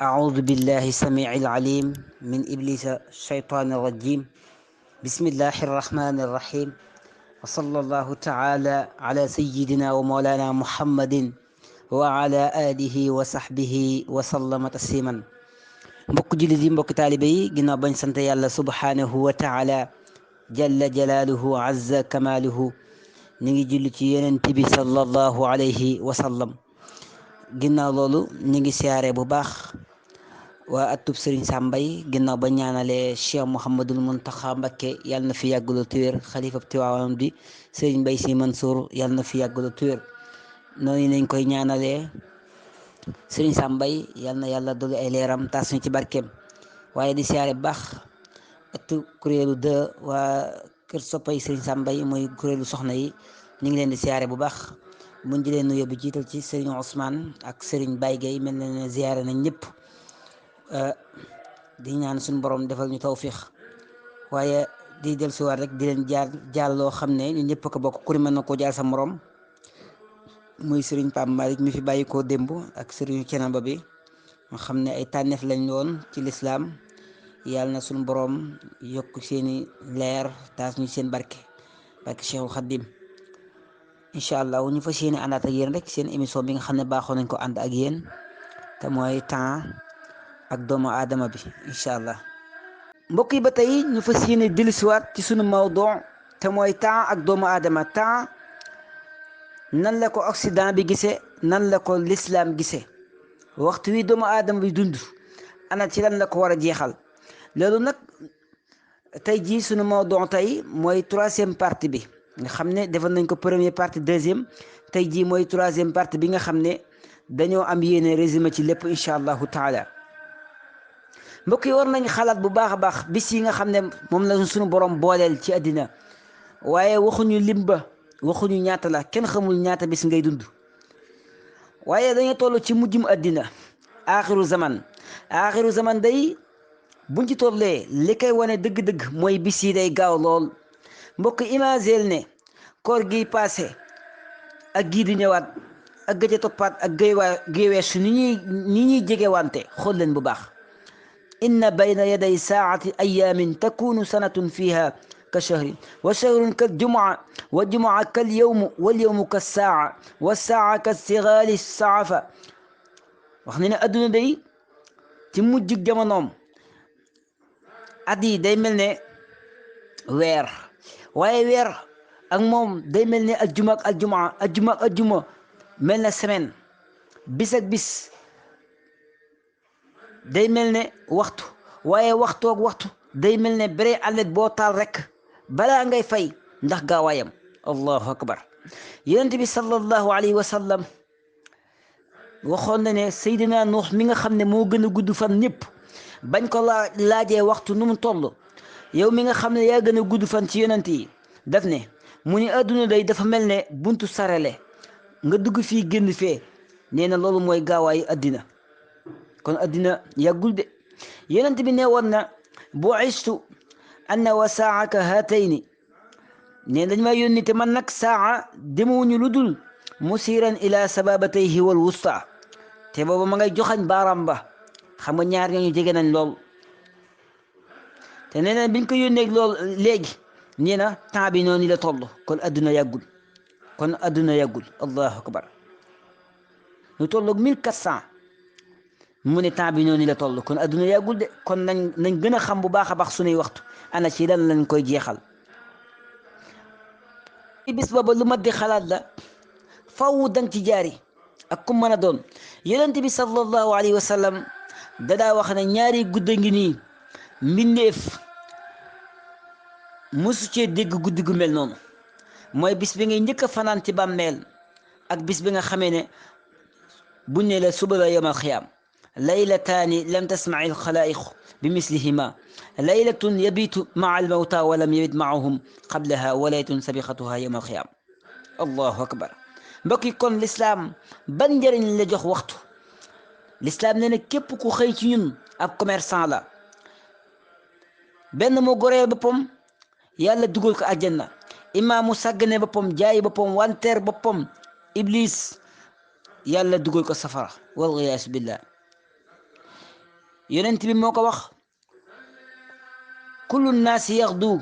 أعوذ بالله السميع العليم من إبليس الشيطان الرجيم. بسم الله الرحمن الرحيم، وصلى الله تعالى على سيدنا ومولانا محمد وعلى آله وصحبه وسلم تسليما. mbokk jullit yi, mbokk taalibe yi, ginnaaw bañ sant yàlla subhanahu wa taala jalla jalaaluhu azza kamaaluhu, ñu ngi julli ci yonent bi sallallahu alayhi wa sallam. ginnaaw loolu ñu ngi siyaare bu baax waa atub Sëriñ Sam Mbaye, ginnaaw ba ñaanalee Cheikh Mouhamadul Muntaxa Mbakke yàlla na fi yàggalu téwér, xalifa Tiwaawan bi Sëriñ Mbay Si Mansour yàlla na fi yàggalu téwér. noonu nañ koy ñaanalee Sëriñ Sam Mbaye yàlla na yàlla dolli ay leeram, taas ñu ci barkeem. waaye di siyaare bu baax ëttu kuréelu de waa kër soppay Sëriñ Sam Mbaye, mooy kuréelu soxna yi. ñu ngi leen di siyaare bu baax, buñ di leen nuyoo bi jiital ci Sëriñ Ousmane ak Sëriñ Baye Gueye, mel na ne ziyaare nañ ñëpp. di ñaan suñu borom defal ñu tawfiix, waaye di del siwaat rek di leen jaar loo xam ne ñu ñëpp ko bokk, kuri mën na koo jaar sa morom. muy Sëriñ Pape Malick mi fi bàyyi koo démb ak Sëriñu Cenaba bi, nga xam ne ay tànneef lañ woon ci lislaam. yàlla na suñu borom yokk seeni leer, taas ñu seen barke Cheikhul Khadim. incha allah ñu fas yéene àndaat ak yéen rek seen émission bi nga xam ne baaxoo nañ ko ànd ak yéen, te mooy temps ak doomu aadama bi. incha allah mbokk yi, ba tey ñu fas yéene dellusiwaat ci sunu mawdu, te mooy temps ak doomu aadama. temps nan la ko Occident bi gisee, nan la ko l'islam gisee, waxtu wi doomu aadama bi dund ana ci lan la ko war a jeexal. loolu nag tey jii sunu mawdu tey mooy troisième partie bi, nga xam ne defoon nañ ko première partie, deuxième. tey jii mooy troisième partie bi nga xam ne dañoo am yéene résumé ci lépp incha allahu taala. mbokk yi, war nañ xalaat bu baax a baax bis yi nga xam ne moom la suñu borom booleel ci àddina, waaye waxuñu limba, waxuñu ñaata la, kenn xamul ñaata bis ngay dund. waaye dañoo toll ci mujjum àddina, aaxiru zaman day buñ ci tollee li koy wane dëgg-dëgg mooy bis yi day gaaw lool. mbokk imagel ne koor gi passé ak gii di ñëwaat ak gëj a toppaat ak géeweesu ni ñuy jege wante. xool leen bu baax, inna bayna yaday saati ayaamin takunu sanatun fiha ka shahrin wa shahrun kal jumaa wa jumaa kal yawmu wal yawmu ka saa wa saa ka sigaali saafa. wax ne ne adduna day ci mujjug jamonoom at yi day mel ne weer, waaye weer ak moom day mel ne aljuma ak aljumaa, aljuma ak aljuma mel na semaine, bis ak bis day mel ne waxtu, waaye waxtu ak waxtu day mel ne bere àllet boo taal rek balaa ngay fay ndax gaawaayam. allahu akbar. yonent bi sallallahu alayhi wa sallam waxoon na ne Seydina Nuux mi nga xam ne moo gën a gudd fan ñëpp, bañ ko laajee waxtu nu mu toll, yow mi nga xam ne yaa gën a gudd fan ci yonent yi, daf ne mu ni adduna day dafa mel ne buntu sarale, nga dugg fii génn fee. nee na loolu mooy gaawaayu addina. kon addina yàggul de. yonent bi ne woon na bu'istu anna wa saa'aka haatayni, ne dañ ma yónni te man nag saa demewuñu lu dul musiran ila sababatayhi wal wusta, te booba ma ngay joxañ baaraam ba. xam nga ñaar ñooñu jege nañ lool. te nee na biñ ko yónneeg lool léegi, nee na temps bi noonu la toll. kon adduna yàggul, allahu akbar. ñu tolloog 1400, mu ne temps bi noonu la toll. kon adduna yàggul de. kon nañ gën a xam bu baax a baax suñuy waxtu ana ci lan lañ koy jeexal. bis booba lu mat di xalaat la, faw dang ci jaari ak ku mën a doon. yonent bi sallallahu alayhi wa sallam dadaa wax ne ñaari guddi ngi nii mbindeef mosu cee dégg guddi gu mel noonu. mooy bis bi ngay njëkk a fanaan ci bàmmeel ak bis bi nga xamee ne buñ ne la suba la yawmal xiyaam. laylataani lam tasmaci alxalaa'iqu bi mislihima, laylatun yabitu maa almawta wa lam yabit maahum qablaha wa laylatun sabiqatuha yawmal xiyaam. allahu akbar. mbokk yi, kon lislaam ban njëriñ la jox waxtu. lislaam nee na képp ku xëy ci ñun ab commerçant la. benn mu goree boppam yàlla dugal ko àjjana, imaam mu sàggane boppam, jaay boppam, wanteer boppam, iblis yàlla dugal ko safara, wal iyaasu billah. yonent bi moo ko wax kullu naasi yaxdu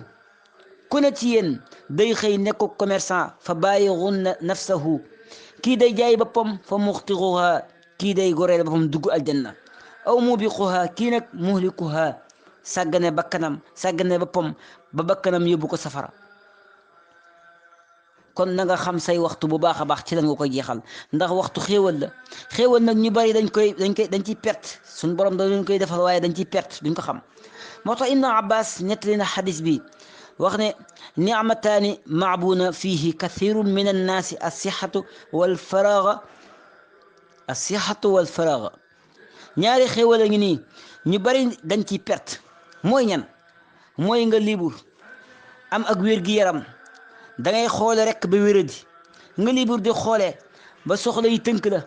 ku ne ci yéen day xëy nekku commerçant fa bàyyiwun nafsahu kii day jaay boppam fa muxtiruha kii day goreel boppam dugg aljanna aw mubiquha kii nag muhlikuha sàggane bakkanam sàggane boppam ba bakkanam yóbbu ko safara kon na nga xam say waxtu bu baax a baax ci la nga koy jeexal ndax waxtu xéewal la xéewal nag ñu bari dañ ciy perte suñ borom da leen koy defal waaye dañ ciy perte duñ ko xam moo tax Ibnu Abbas nettali na xadis bi wax ne nicmataani maabuuna fiihi kathirun min annaasi assixatu walfaraaga ñaari xéewal a ngi nii ñu bari dañ ciy perte mooy ñan mooy nga libre am ak wér-gi-yaram dangay xoole rekk ba wéradi nga libre di xoole ba soxla yi tënk la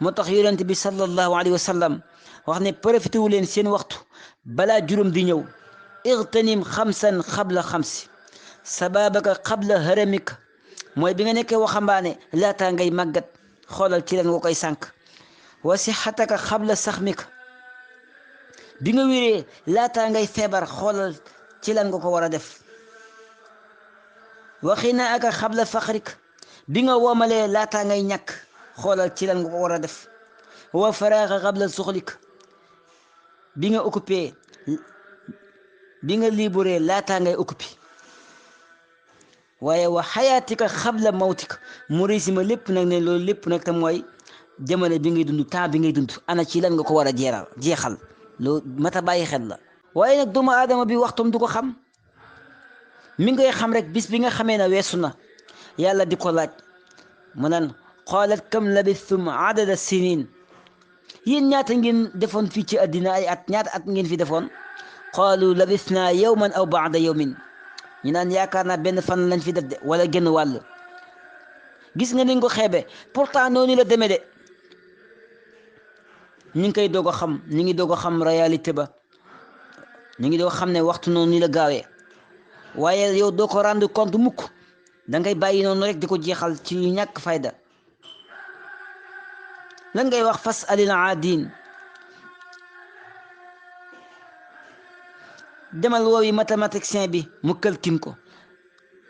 moo tax yonent bi sallallahu alayhi wa sallam wax ne profité wu leen seen waxtu balaa juróom di ñëw igtanim xamsan xabla xamsi sababaka xabla haramika mooy bi nga nekkee waxambaane laataa ngay màggat xoolal ci lan nga koy sànq wa sixataka xabla saxmika bi nga wéree laataa ngay feebar xoolal ci lan nga ko war a def wa xinaaka xabla faqrik bi nga woomalee laataa ngay ñàkk xoolal ci lan nga ko war a def wa faraaga xabla suxlik bi nga occupé bi nga libéré laataa ngay occupé waaye wa xayaatika xabla mawtika mu résumé lépp nag ne loolu lépp nag te mooy jamono bi ngay dund temps bi ngay dund ana ci lan nga ko war a jeexal loolu mata bàyyi xel la waaye nag doomu aadama bi waxtum du ko xam mi ngay xam rek bis bi nga xamee ne weesu na yàlla di ko laaj mu naan qaalat kam labithum adada sinin yéen ñaata ngeen defoon fii ci àddina ay at ñaata at ngeen fi defoon qaalu labithna yawman aw baada yawmin ñu naan yaakaar naa benn fan lañ fi def de wala genn wàll gis nga ni ko xeebe pourtant noonu la demee de ñu ngi koy doog a xam ñu ngi doog a xam réalité ba ñu ngi doog a xam ne waxtu noonu la gaawee waaye yow doo ko rendre compte mukk dangay bàyyi noonu rek di ko jeexal ci lu ñàkk fayda lan ngay wax fas alil aadin demal woowi mathématicien bi mu calcule ko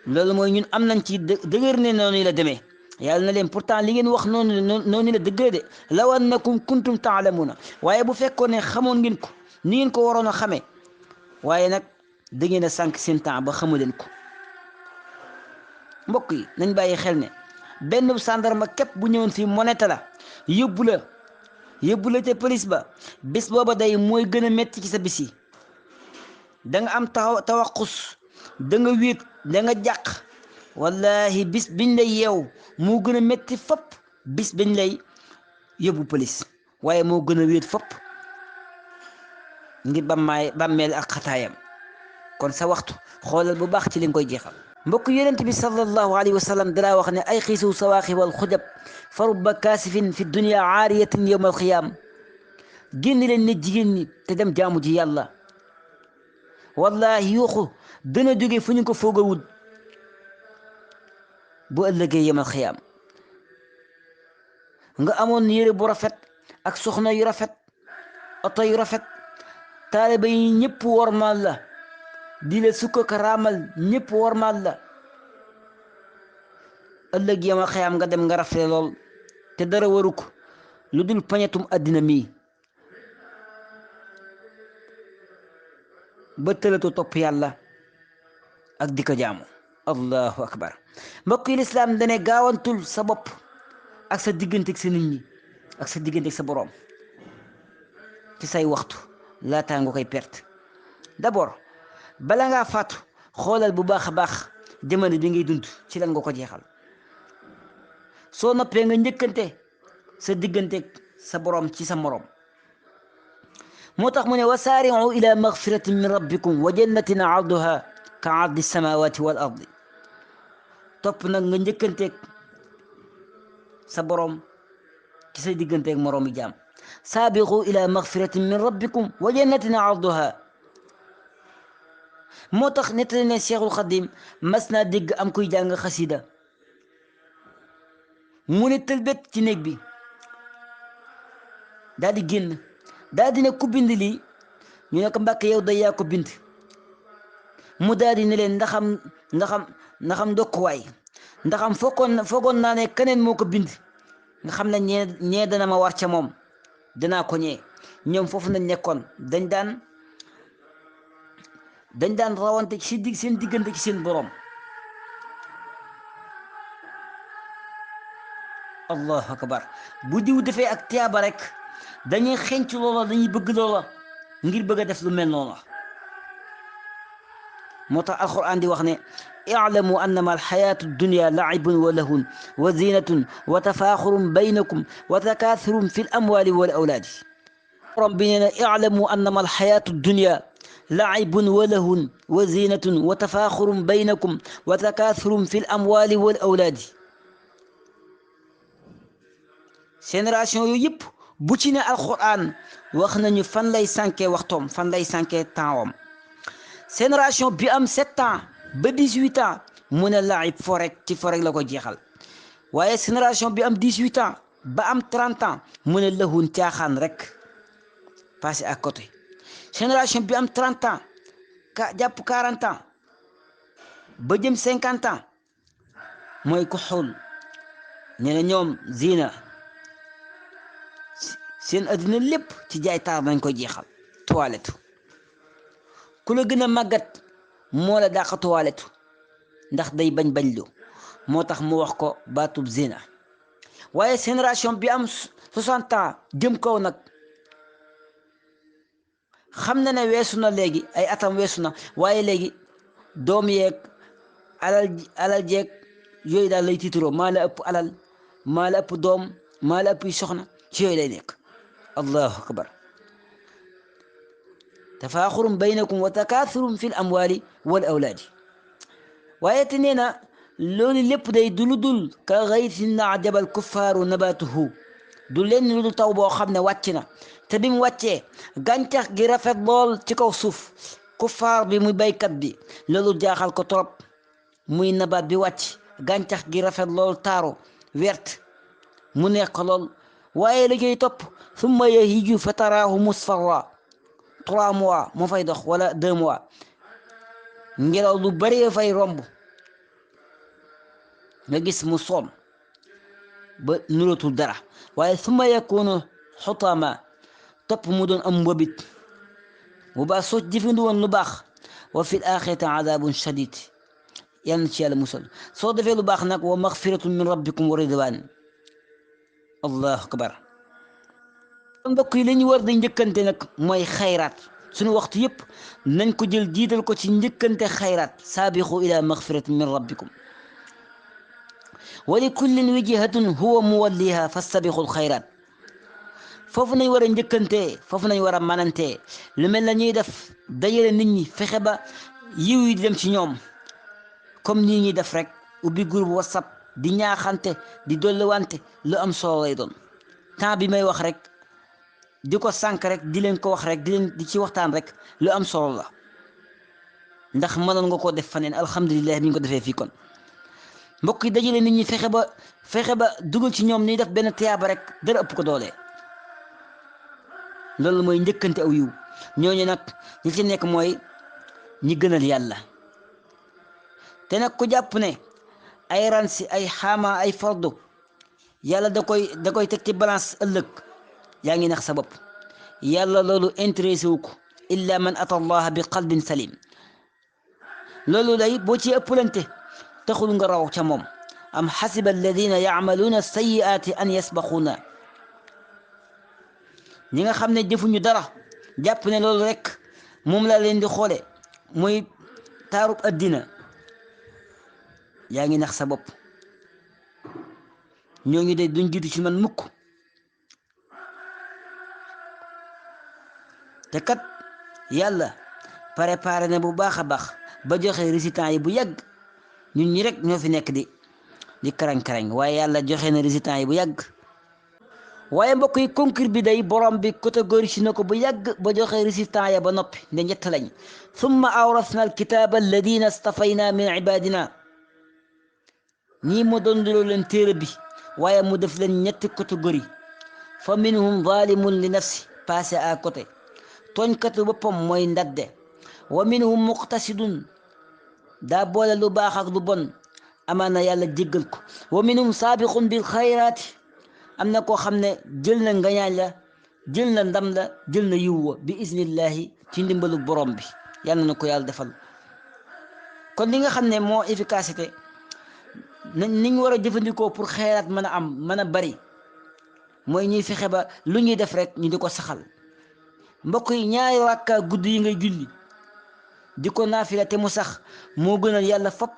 loolu mooy ñun am nañ ci dëgër ne noonu la demee yàlla na leen pourtant li ngeen wax noonu la dëgg de law annakum kuntum taalamuuna waaye bu fekkoon ne xamoon ngeen ko ni ngeen ko waroon a xamee waaye nag da ngeen a sànq seen temps ba xamu leen ko mbokk yi nañ bàyyi xel ne benn sandarma képp bu ñëwoon fii moneta la yóbbu la ca police ba bés booba day mooy gën a metti ci sa bis yi da nga am tawaqus da nga wéet da nga jàq wallahi bis biñ lay yeew moo gën a metti fopp bis biñ lay yóbbu police waaye moo gën a wéet fopp ngir bàmmeel ak xataayam kon sa waxtu xoolal bu baax ci li nga koy jeexal mbokk yonent bi sallallahu alayhi wa sallam dara wax ne ay xiisu sawaaxi wal xujab fa rubba kaasifin fi dunia aariyatin yowma alqiyaam génn leen ne jigéen ñi te dem jaamu ji yàlla wallahi yuuxu dana jóge fu ñu ko foogawul bu ëllëgee yowma alqiyaam nga amoon yére bu rafet ak soxna yu rafet oto yu rafet taaliba yi ñëpp wormaal la di la sukka ka raamal ñëpp wormaal la ëllëg yama xayaam nga dem nga rafle lool te dara waru ko lu dul pañetum àddina mii ba tëlatu topp yàlla ak di ko jaamu allahu akbar mbokk yi lislaam dane gaawantul sa bopp ak sa diggante ak sa nit ñi ak sa diggante ak sa boroom ci say waxtu laataa nga koy perte d'abord bala ngaa faatu xoolal bu baax a baax jamono bi ngay dund ci lan nga ko jeexal soo noppee nga njëkkante sa diggante sa boroom ci sa moroom moo tax mu ne wasaari'u ila magfiratin min rabbikum wa jannatin arduha ka ardi samawati wal ardi topp nag nga njëkkanteeg sa boroom ci sa digganteeg moroomi jaam saabiqu ila magfiratin min rabbikum wa jannatin arduha moo tax nettali ne Cheikhul Xadim mas naa dégg am kuy jàng xasida mu ne tëlbét ci néeg bi daal di génn daal di ne ku bind lii ñu ne ko Mbàkke yow day yaa ko bind mu daal di ne leen ndaxam ndokkuwaay ndaxam foogoon naa ne keneen moo ko bind nga xam ne ñee dana ma war ca moom danaa ko ñee ñoom foofu nañ nekkoon dañ daan rawante ci seen diggante ci seen boroom. allahu akbar bu diw defee ak tiyaaba rek dañuy xenc loola dañuy bëgg loola ngir bëgg a def lu mel noonu moo tax alquran di wax ne i'lamu annama alxayatu dunya la'ibun wa lahun wa zinatun wa tafaaxurun baynakum wa takaathurun fi l amwali wal awlaadi borom bi nee na i'lamu annama alxayatu dunya la'ibun wa lahun wa zinatun wa tafaaxurun baynakum wa takaathurun fi l amwali wal awlaadi génération yooyu yëpp bu ci ne alquran wax nañu fan lay sànkee waxtoom fan lay sànkee tempsam génération bi am 7 ans ba 18 ans mu ne laib forek ci forek la ko jeexal waaye génération bi am 18 ans ba am 30 ans mu ne lahun caaxaan rek passé à côté génération bi am 30 ans jàpp 40 ans ba jëm 50 ans mooy ko xool ñu ne ñoom zina seen addina lépp ci jaay taar nañ ko jeexal toilette ku la gën a màggat moo la dàq toilette ndax day bañ lu moo tax mu wax ko baatub zina waaye génération bi am 60 ans jëm kaw nag xam na ne weesu na léegi ay atam weesu na waaye léegi doom yeeg alal jeeg yooyu daal lay tiituroo maa la ëpp alal maa la ëpp doom maa la ëpp soxna ci yooyu lay nekk allahu akbar tafaaxurum baynakum wa takaathurun fi l amwali wal awlaadi waaye te nee na loolu lépp day du lu dul ka gaysin ajaba al kuffaaru nabatuhu du leen lu dul taw boo xam ne wàcc na te bi mu wàccee gàncax gi rafet lool ci kaw suuf kuffaar bi muy baykat bi loolu jaaxal ko trop muy nabaat bi wàcc gàncax gi rafet lool taaru wert mu neex ko lool waaye la koy topp summa yahiju fa taraahu musfarra 3 mois moo fay dox wala 2 mois ngelaw lu bari fay romb nga gis mu soom ba nuratul dara waaye summa yakunu xutaama topp mu doon am mbobit bu baax soo jëfandu woon lu baax wa fil axirati adabun shadid yal na ci yàlla musal soo defee lu baax nag wa maxfiratun min rabbikum wa ridwan allahu akbar mbokk yi li ñu war di njëkkante nag mooy xayraat suñu waxtu yëpp nañ ko jël jiital ko ci njëkkante xayraat saabixu ila maxfiratin min rabbikum wa li kullin wijhatun huwa muwalliha fastabiqul xayraat foofu nañ war a njëkkante foofu nañ war a manante lu mel na ñuy def dajale nit ñi fexe ba yiw yi di dem ci ñoom comme nii ñuy def rek ubbi groupe whatsapp di ñaaxante di dolliwante lu am solo lay doon temps bi may wax rek di ko sànq rek di leen ko wax rek di ci waxtaan rek lu am solo la ndax mënoon nga koo def faneen alhamdulilah bi ñu ko defee fii kon mbokk yi dajale nit ñi fexe ba dugal ci ñoom ni def benn tiyaaba rek dara ëpp ko doole loolu mooy njëkkante aw yiw ñooñu nag ñi ci nekk mooy ñi gënal yàlla te nag ku jàpp ne ay ransi ay xaama ay fardu yàlla da koy teg ci balance ëllëg yaa ngi nax sa bopp yàlla loolu intéressé wu ko illa man ata allah bi qalbin salim loolu day boo ci ëppalante taxul nga raw ca moom am xasiba alladina yacmaluuna sayiaati an yasbaquuna ñi nga xam ne defuñu dara jàpp ne loolu rek moom la leen di xoole muy taarub addina yaa ngi nax sa bopp ñooñu de duñ jiitu ci man mukk te kat yàlla préparé na bu baax a baax ba joxe résultats yi bu yàgg ñun ñi rek ñoo fi nekk di karañ-karañ waaye yàlla joxe na résultats yi bu yàgg waaye mbokk yi concours bi day borom bi catégorie si na ko bu yàgg ba joxe résultats ya ba noppi ne ñett lañ summa awrasna alkitaba alladina stafayna min ibadina ñii ma doon loo leen téere bi waaye mu def leen ñetti catégorie fa minhum zalimun li nafsi passé à côté. tooñkatu boppam mooy ndadde. wa minhum muqtasidun daa boole lu baax ak lu bon amaana yàlla jéggal ko. wa minhum saabiqun bil xayraati am na koo xam ne jël na ngañaañ la, jël na ndam la, jël na yiw wa bi isnillahi ci ndimbalu borom bi. yàlla na ko yàlla defal. kon li nga xam ne moo efficacité niñ war a jëfandikoo pour xayraat mën a am mën a bari mooy ñuy fexe ba lu ñuy def rek ñu di ko saxal. mbokk yi ñaari rakka guddi yi ngay julli di ko naafila te mu sax moo gënal yàlla fopp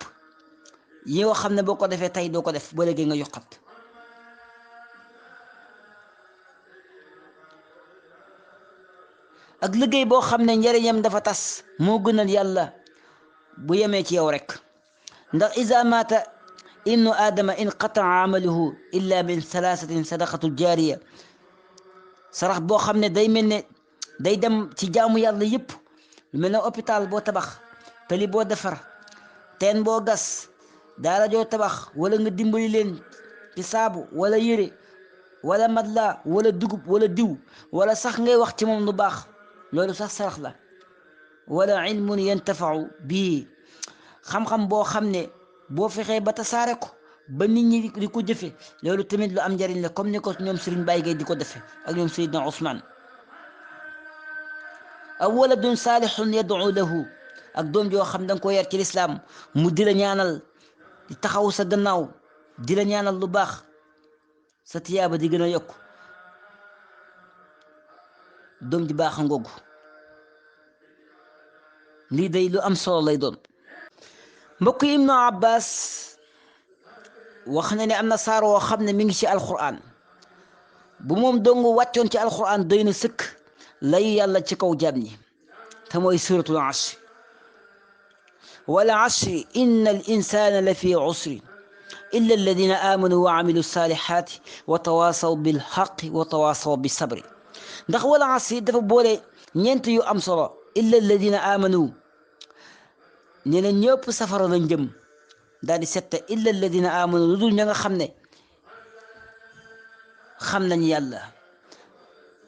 yi nga xam ne boo ko defee tey doo ko def ba léegi nga yokkat. ak liggéey boo xam ne njariñam dafa tas moo gënal yàlla bu yemee ci yow rek. ndax iza maata ibnu aadama inqataa amaluhu illa min salaasatin sadaqatul jaariya. sarax boo xam ne day mel ne day dem ci jaamu yàlla yëpp, lu mel ne hôpital boo tabax, tali boo defar, teen boo gas, daara joo tabax, wala nga dimbali leen ci saabu wala yére wala madla wala dugub wala diw, wala sax ngay wax ci moom lu baax, loolu sax sarax la. wala ilmun yantafau bii, xam-xam boo xam ne boo fexee ba tasaare ko ba nit ñi di ko jëfe, loolu tamit lu am njariñ la, comme ni ko ñoom Serigne Baye Gueye di ko defe ak ñoom Seydina Ousmane. aw waladun saalihun yad'u lahu, ak doom joo xam da nga ko yar ci lislaam mu di la ñaanal, di taxaw sa gannaaw, di la ñaanal lu baax, sa tiyaaba di gën a yokku. doom ji baax a ngoogu, lii day lu am solo lay doon. mbokk yi Ibnu Abbas wax na ne am na saar woo xam ne mi ngi ci alquran, bu moom dong wàccoon ci alquran doy na sëkk layu yàlla ci kaw jaam ñi, te mooy suratul asr. wal asri inna al insana la fi usri illa alladina amanu wa amilu salihati wa tawasaw bil haqqi wa tawasaw bis sabri. ndax wal asri dafa boole ñeent yu am solo. illa alladina amanu, ne na ñëpp safara lañ jëm, daal di sette illa alladina amanu, lu dul ña nga xam ne xam nañ yàlla.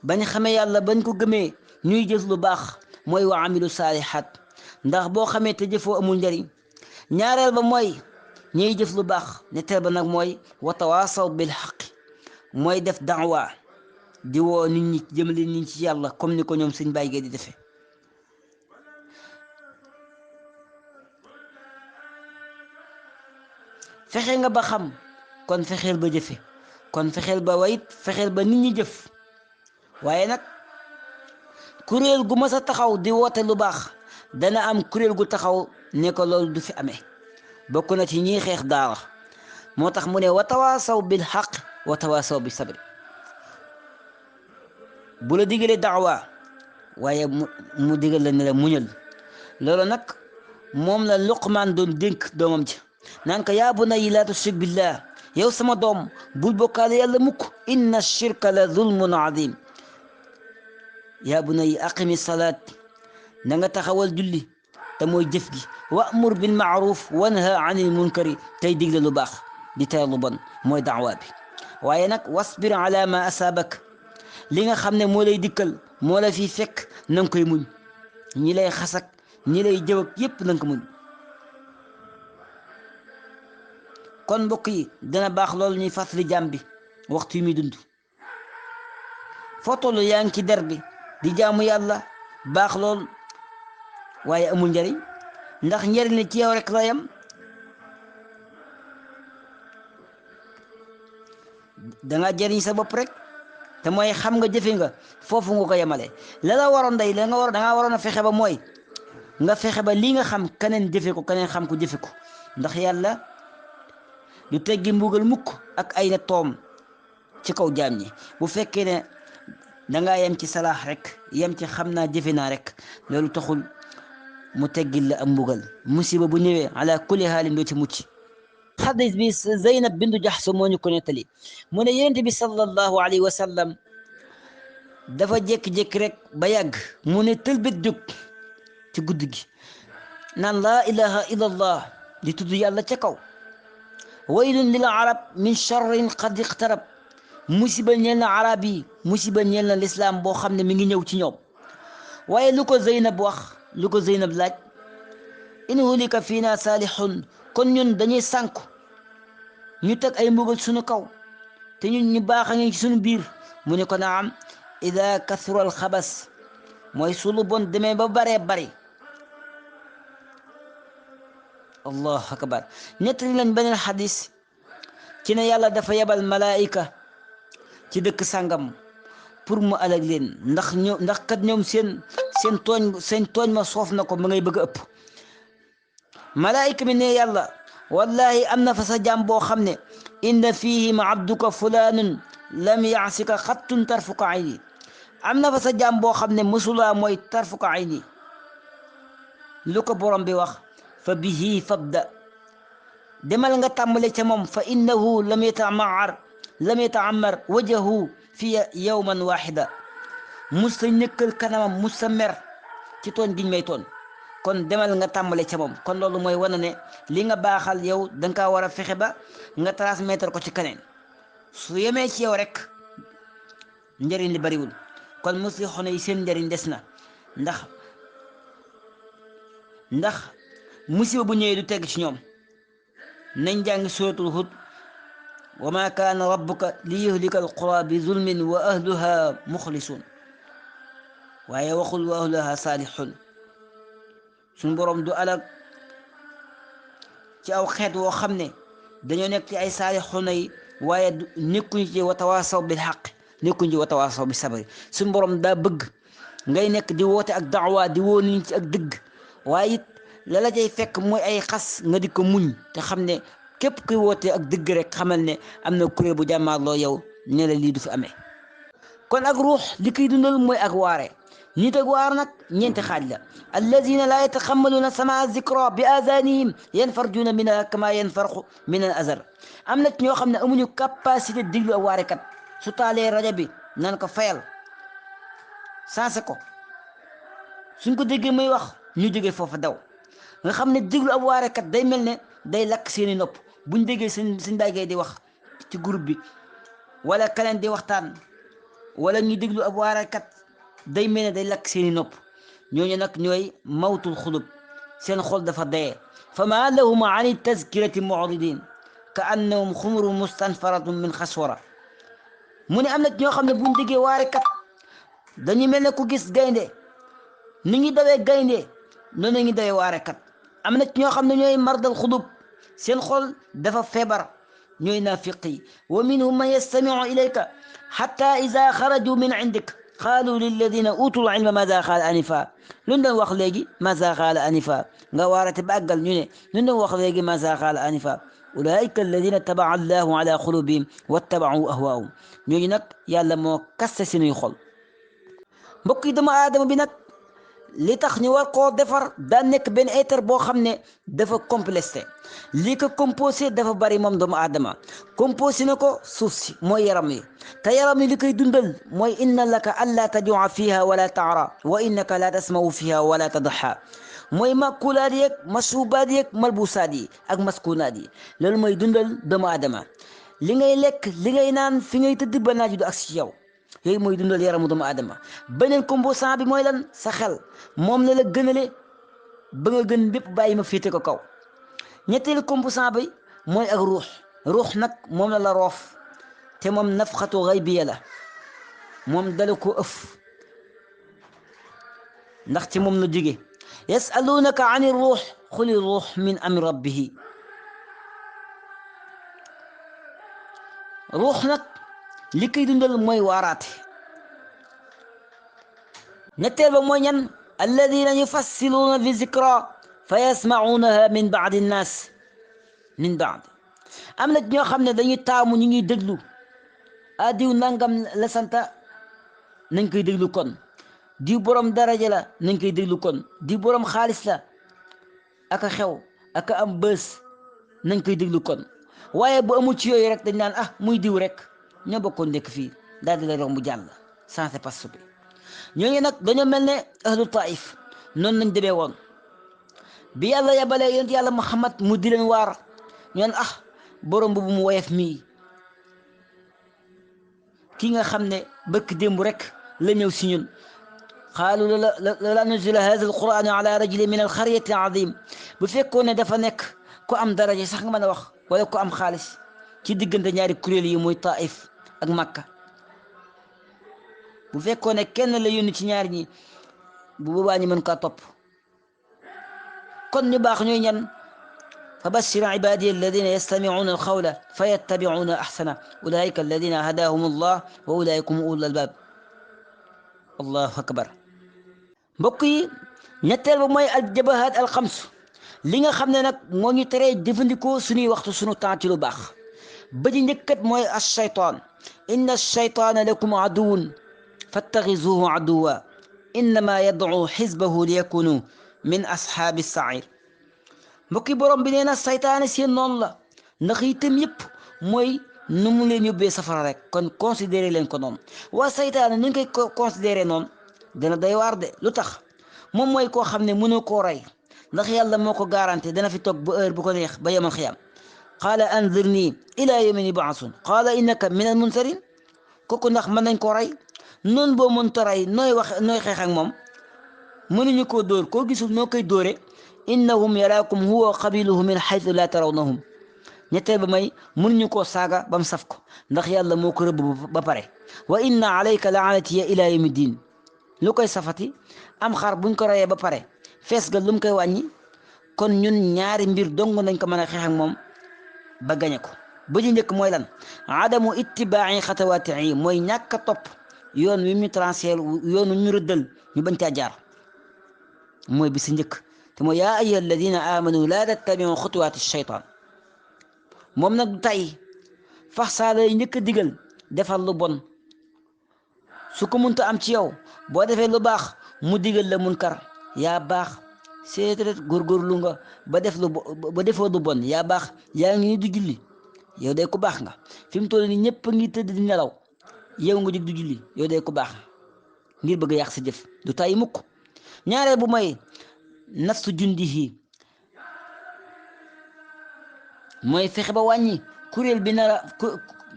bañ xamee yàlla bañ ko gëmee ñuy jëf lu baax mooy wa amilu saalihaat. ndax boo xamee te jëfoo amul njariñ. ñaareel ba mooy ñuy jëf lu baax. ñetteel ba nag mooy wa tawaasaw bil xaq, mooy def daawa di woo nit ñi jëmale nit ñi ci yàlla comme ni ko ñoom Sëñ Baye Gueye di defee. fexe nga ba xam, kon fexeel ba jëfe, kon fexeel ba wayit fexeel ba nit ñi jëf. waaye nag kuréel gu mas a taxaw di woote lu baax dana am kuréel gu taxaw ne ko loolu du fi amee. bokk na ci ñiy xeex daara. moo tax mu ne wa tawaasaw bil xaq wa tawaasaw bi sabri. bu la digalee daawa waaye mu digal la ne la muñal. loolu nag moom la Luqmaan doon dénk doomam ji naan ko yaa bunayya laa tushrik billah, yow sama doom bul bokkaale yàlla mukk, inna shirka la zulmun azim. yaa bunayya aqimi salaat, na nga taxawal julli te mooy jëf gi. wa'mur bil ma'ruf wanha anil munkari, tey digle lu baax di tere lu bon, mooy daawa bi. waaye nag wasbir ala ma asaabak, li nga xam ne moo lay dikkal moo la fi fekk na nga koy muñ. ñi lay xasak ñi lay jëwag yépp na nga ko muñ. kon mbokk yi dana baax loolu ñuy fàttali jàmm bi waxtu yi muy dund. foo tollu yaa ngi ci der bi di jaamu yàlla, baax lool, waaye amul njariñ. ndax njariñ li ci yow rek la yam. danga jariñ sa bopp rek, te mooy xam nga jëfe nga foofu nga ko yemale. la la waroon day la nga war dangaa waroon a fexe ba mooy nga fexe ba lii nga xam keneen jëfe ko, keneen xam ko jëfe ko. ndax yàlla du teggi mbugal mukk ak ay na toom ci kaw jaam ñi. bu fekkee ne dangaa yem ci salaax rek, yem ci xam naa jëfe naa rek, loolu taxul mu teggil la am mbugal. musiba bu ñëwee ala kulli haalin doo ci mucc. xadis bi Zeynab bintu Jaxs moo ñu ko nettali, mu ne Yonent bi sallallahu alayhi wa sallam dafa jékki-jékki rek ba yàgg mu ne tëlbét jóg ci guddi gi naan laa ilaha illa allah, di tudd yàlla ca kaw. waylun lil arab min charrin qad iqtarab, musiba ñeel na arab yi, musiba ñeel na lislaam boo xam ne mi ngi ñëw ci ñoom. waaye lu ko Zeynab wax, lu ko Zeynab laaj, in hulika fiina saalihun, kon ñun dañuy sànku, ñu teg ay mbugal suñu kaw te ñun ñu baax a ngi ci suñu biir. mu ne ko naam, ida kathura al xabas, mooy su lu bon demee ba baree bari. allahu akbar. ñettali lañ beneen xadis ci ne yàlla dafa yebal malaayika ci dëkk sàngam pour mu alag leen, ndax kat ñoom seen tooñ ma soof na ko, ma ngay bëgg a ëpp. malaayika mi ne yàlla, wallahi am na fa sa jaam boo xam ne inna fihim abduka fulanun lam yaasika xattun tarfuka ayni, am na fa sa jaam boo xam ne mësulaa mooy tarfuka ayni. lu ko borom bi wax, fa bihi fabda, demal nga tàmbale ca moom, fa innahu lam yata'ammar wajhahu fi yawman waxida, mus ta ñëkkal kanamam, mus ta mer ci tooñ giñ may tooñ, kon demal nga tàmbale ca moom. kon loolu mooy wane ne li nga baaxal yow danga kaa war a fexe ba nga transmettre ko ci keneen. su yemee ci yow rek njëriñ li bariwul. kon muslixuuna yi seen njëriñ des na, ndax musiba bu ñëwee du tegg ci ñoom. nañ jàng suratul Hud, wa ma kaana rabbuka li yuhlika alqura bi zulmin wa ahluha muxlisun, waaye waxul wa ahluha saalihun. suñ boroom du alag ci aw xeet woo xam ne dañoo nekk ci ay saalixuuna yi waaye nekkuñ ci wa tawaasaw bil xaq, nekkuñ ci wa tawaasaw bi sabri. suñ boroom daa bëgg ngay nekk di woote ak daawa, di woo nit ñi ci ak dëgg, waaye it la la cay fekk mooy ay xas nga di ko muñ, te xam ne képp kuy woote ak dëgg rek xamal ne am na kuréel bu jàmmaarloo yow ne la lii du fi amee. kon ak ruux li koy dundal mooy ak waare. nit ak waar nag ñeenti xaaj la. alladina laa yataxammaluuna samaa zikra bi azaanihim yanfarjuuna minha kama yanfarqu min al azar. am na ñoo xam ne amuñu capacité déglu ak waarekat, su taalee rajo bi nan ko fayal sansé ko, suñ ko déggee muy wax ñu jógee foofa daw. nga xam ne déglu ab waarekat day mel ne day lakk seeni nopp. buñ déggee suñ daggee di wax ci groupe bi wala keneen di waxtaan wala ñu déglu ab waarekat day mel ne day lakk seeni nopp. ñooñu nag ñooy mawtul xulub, seen xol dafa dee. fa ma lahum an tazkirati mu'ridin ka annahum xumru mustanfaratun min xaswara. mu ne am na ñoo xam ne buñ déggee waarekat dañu mel ne ku gis gaynde, ni ngi dawee gaynde noonu ngi dawee waarekat. am na ñoo xam ne ñooy mardal xulub, seen xol dafa feebar, ñooy naafiq yi. wa minhum man yastamiu ilayka xatta ida xaraju min indik qaalu lilladina utul ilma maza qaala anifa. lu ñu doon wax léegi maza qaala anifa, nga waarate ba àggal ñu ne lu ñu doon wax léegi maza qaala anifa. ulaika alladina tabaa allahu ala qulubihim wattabau ahwaahum. ñooñu nag yàlla moo kaste senuy xol. mbokk yi dama aadama bi nag li tax ñu war koo defar daa nekk benn être boo xam ne dafa complexé. li ko composé dafa bari moom doomu aadama. composé na ko suuf si mooy yaram yi, te yaram yi li koy dundal mooy inna laka alla tajua fiha wala taara wa innaka la tasmau fiha wala tadxa. mooy makulaat yeeg mashrubaat yeeg malbusaat yi ak maskunaat yi. loolu mooy dundal doomu aadama. li ngay lekk, li ngay naan, fi ngay tëdd ba naaju du agsi ci yow, yooyu mooy dundal yaramu doomu aadama. beneen composant bi mooy lan? sa xel, moom la la gënale ba nga gën bépp bàyyi ma féete ko kaw. ñetteelu composant bi mooy ak ruux nag moom la roof, te moom nafxatu xaybiya la, moom dala ko ëf ndax ci moom la jóge. yasalunaka ani ruux xuli ruux min amri rabbihi. ruux nag li koy dundal mooy waaraate. ñetteel ba mooy ñan? alladina yufassiluuna fi zikra fa yasmaunaha min baadi nnaas, min baad. am na ñoo xam ne dañuy taamu ñu ngi déglu diw nangam la santa nañ koy déglu kon, diw borom daraja la nañ koy déglu kon, diw borom xaalis la aka xew aka am bës nañ koy déglu kon. waaye bu amul ci yooyu rek dañ naan muy diw rek ñoo bokkoon nekk fii, daal di la romb jàll sans se passe bi. ñooñu nag dañoo mel ne ahlu taif, noonu lañ demee woon. bi yàlla yabalee yonent yàlla Muhammad mu di leen waar, ñu naan borom bu mu woyef mii ki nga xam ne bëkk démb rek la ñëw si ñun qaalu lawlaa nuzila haadha alqur'anu ala rajulin min alqaryati azim bu fekkoon ne dafa nekk ku am daraja sax nga mën a wax wala ku am xaalis ci diggante ñaari kuréel yi muy Taif ak Makka bu fekkoon ne kenn la yónni ci ñaar ñi bu boobaa ñu mën kaa topp kon ñu baax ñooy ñan fa bashir ibadiya alladina yastamicuuna alqawla fa yattabicuuna axsana ulaika alladina hadahum allah wa ulaika hum ulul albab allahu akbar mbokk yi ñetteel ba mooy aljabahat alxams li nga xam ne nag moo ñu teree jëfandikoo suñuy waxtu suñu temps ci lu baax ba ji njëkkat mooy alcheytaan inna alcheytaana lakum aduwun fattaxizuhu aduwa innama yadcu xisbahu liyakunu min ashaabi sair mbokki borom bi nee na saytaane seen noonu la ndax itam yëpp mooy nu mu leen yóbbee safara rek kon considéré leen ko noonu waa saytaane nu ñu koy considéré noonu dana day waar de lu tax moom mooy koo xam ne mënu koo rey ndax yàlla moo ko garanté dana fi toog ba heure bu ko neex ba yemal xiyam qaala anzirni ila yawmin yub'asun qaala innaka min al munsarin kooku ndax mën nañ koo rey noonu boo mënta rey nooy xeex ak moom mënuñu koo dóor koo gisul noo koy dóore innahum yaraakum huwa qabiluhu min haythu la tarawnahum ñetteel ba may mënuñu koo saaga ba mu saf ko ndax yàlla moo ko rëbb ba pare wa inna alayka laanatiya ila yawmi din lu koy safati am xar buñ ko reyee ba pare fees ga lu mu koy wàññi kon ñun ñaari mbir dong nañ ko mën a xeex ak moom ba gañe ko ba ji njëkk mooy lan adamu ittibaa'i xatawaati mooy ñàkk a topp yoon wi ñu transfert yoon wi ñu rëddal ñu bañ caa jaar mooy bi si njëkk te mooy yaa ayyuha alladina amanu laa tattabiu xutuwaati shaytaan moom nag du tay fax saa lay njëkk a digal defal lu bon su ko munta am ci yow boo defee lu baax mu digal la munkar yaa baax seetret góorgóorlu nga ba defoo lu bon yaa baax yaa ngi ni du julli yow day ku baax nga fi mu toll ni ñëpp ngi tëdd di nelaw yow nga jóg du julli yow day ku baax ngir bëgg a yàq sa jëf du tay mukk ñaareel bu may nafsu jundihi mooy fexe ba wàññi kuréel bi nar a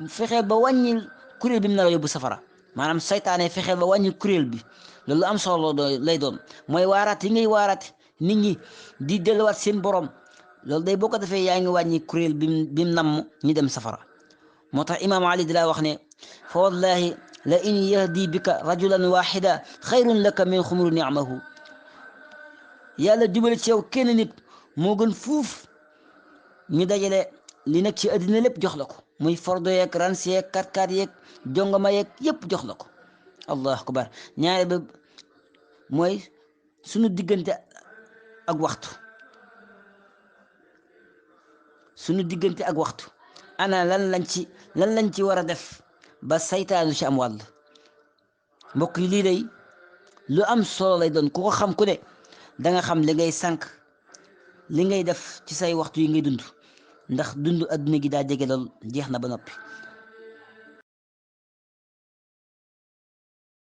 fexeel ba wàññi kuréel bi mu nar a yóbbu safara maanaam saytaane fexeel ba wàññi kuréel bi loolu am solo lay doon mooy waaraat yi ngay waaraat nit ñi di delluwaat seen borom loolu day boo ko defee yaa ngi wàññi kuréel bi mu namm ñi dem safara moo tax imaam Ali di laa wax ne fa wallahi la in yahdi bika rajulan waxida xayrun laka min xumru nicmahu yàlla jubale ci yow kenn nit moo gën fuuf ñu dajale li nekk ci àddina lépp jox la ko muy fordo yeeg rans yeeg katkat yeeg jongama yeeg yépp jox la ko allahu akbar ñaare ba mooy sunu diggante ak waxtu ana lan lañ ci war a def ba saytaanu ci am wàll mbokk yi lii day lu am solo lay doon ku ko xam ku ne da nga xam li ngay sànq li ngay def ci say waxtu yi ngay dund ndax dund adduna gi daa jege lool jeex na ba noppi